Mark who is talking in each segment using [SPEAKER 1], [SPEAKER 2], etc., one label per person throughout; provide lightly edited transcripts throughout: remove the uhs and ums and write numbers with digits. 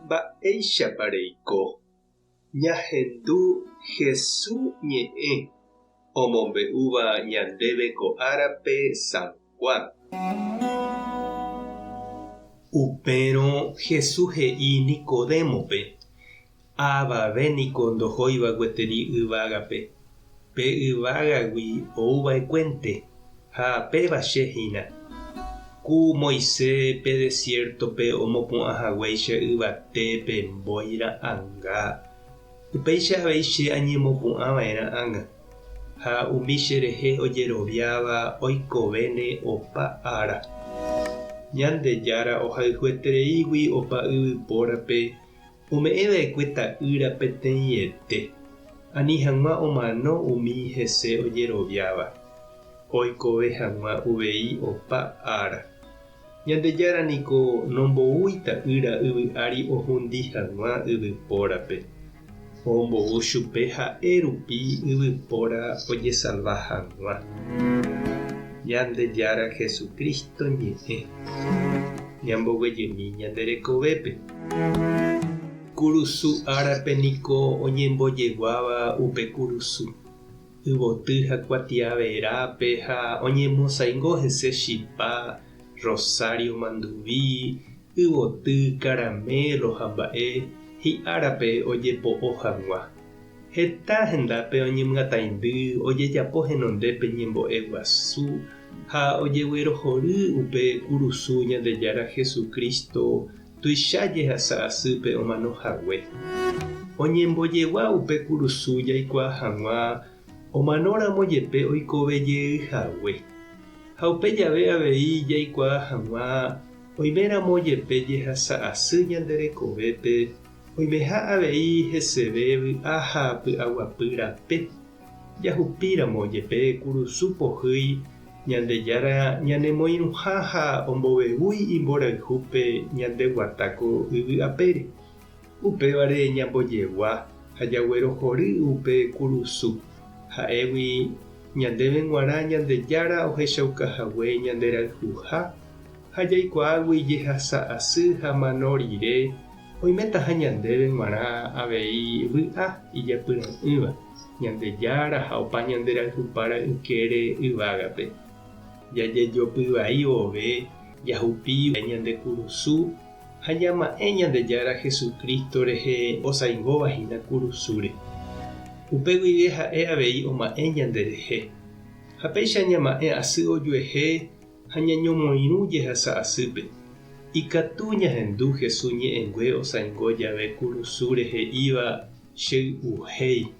[SPEAKER 1] Mba'éichapa reiko ñahendu Hesu ñe'ẽ omombe'úva ñandéve ko árape San Juan? Upérõ Hesu he'i Nicodémope, Avave niko ndohóiva gueteri yvágape, pe yvágagui ouva'ekuénte, ha péva che hína. Ku Moisés pe desiértope omopu'ã haguéicha yvate pe mbói ra'ãnga, upéicha avei che añemopu'ã va'erã ág̃a, ha umi che rehe ojeroviáva oikovéne opa ára. Ñandejára ohayhuetereígui opa yvypórape Ome'ẽ va'ekue ta'ýra peteĩete, ani hag̃ua omano umi hese ojeroviáva, oikove hag̃ua uvei opa ára. Ñandejára niko nomboúi ta'ýra yvy ári ohundi hag̃ua yvypórape, ombou chupe ha'e rupi yvypóra ojesalva hag̃ua. Ñandejára Jesucristo ñe'ẽ. Ñamboguejymi ñande rekovépe. Kurusu árape niko oñembojeguáva upe kurusu, yvoty ha kuatia verápe ha oñemosaingo hese chipa, rosario manduvi, yvoty, caramelo ha mba'e hi'árape ojepo'o hag̃ua. Heta hendápe oñemyataindy ojejapo henondépe ñembo'e guasu ha ojeguerohory upe kurusu Ñandejára Jesucristo tuicha jehasa asýpe omano hague. Oñembojegua upe kurusu jaikuaa hag̃ua omanóramo jepe oikove jey hague. Ha upe jave avei jaikuaa hag̃ua oiméramo jepe jehasa asy ñande rekovépe Oimeha avei heseve vy'a ha py'aguapy rape, jahupíramo jepe kurusu pohýi Ñandejára ñanemoirũha ha ombovevúi imborayhúpe ñande guata ko yvy apére. Upévare ñambojegua ha jaguerohory upe kurusu, ha'égui ñandéve g̃uarã Ñandejára ohechaukahague ñanderayhuha ha jaikuaágui jehasa asy ha mano rire Oimétaha ñandéve g̃uarã avei vy'a ijapyra'ỹva, Ñandejára ha opa ñande rayhupára ykére yvágape. Jajejopy vai vove jahupi ñande kurusu ha ñama'ẽ Ñandejára Jesucristo rehe osaingóva hína kurusúre. Upe guive ha'e avei oma'ẽ ñanderehe. Ha péicha ñama'ẽ asy ojuehe ha ñañomoirũ jehasa asýpe. Ikatu ñahendu Jesús ñe'ẽngue osaingo jave kurusúre he'íva Chey'uhéi.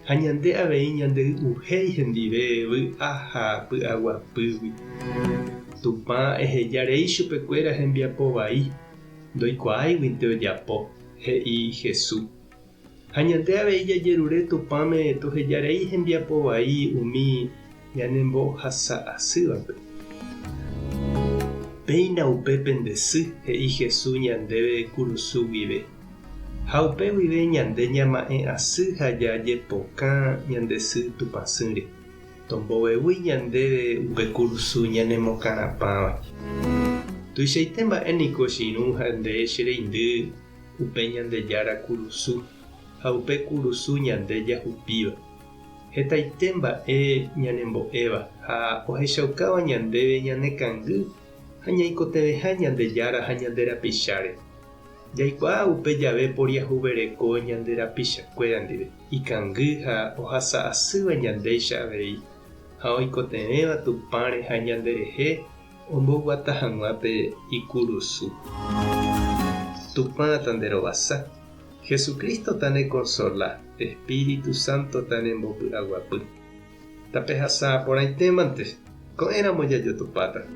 [SPEAKER 1] Ha ñande avei ñandey'uhéi hendive vy'a ha py'aguapýgui. Tupã eheja rei chupekuéra hembiapo vai, ndoikuaáiguinte ojapo, he'i Jesús. Ha ñande avei jajerure Tupãme toheja rei hembiapo vai umi ñanembohasa asývape. Péina upe pende sy, he'i Jesús ñandéve kurusu guive. Ha upe guive ñande ñama'ẽ asy ha jajepokã ñande sy Tupãsýre. Tombovevúi ñandéve upe kurusu ñanemokarapãva. Tuichaite mba'e niko che irũ ha nde che reindy upe Ñandejára kurusu ha upe kurusu ñande jahupíva. Hetaite mba'e ñanembo'éva ha ohechaukáva ñandéve ñanekangy ha ñaikotevẽha Ñandejára ha ñande rapicháre. Jaikuaa upe jave poriahuvereko ñande rapichakuéra ndive, ikangy ha ohasa asýva ñandéicha avei, ha oikotevẽva Tupãre ha ñanderehe Omboguata hag̃ua pe ikurusu. Tupã tanderovasa, Jesucristo tanekonsola, Espíritu Santo tanembopy'aguapy. Tapehasa porãitémante, ko'ẽramo jajotopáta.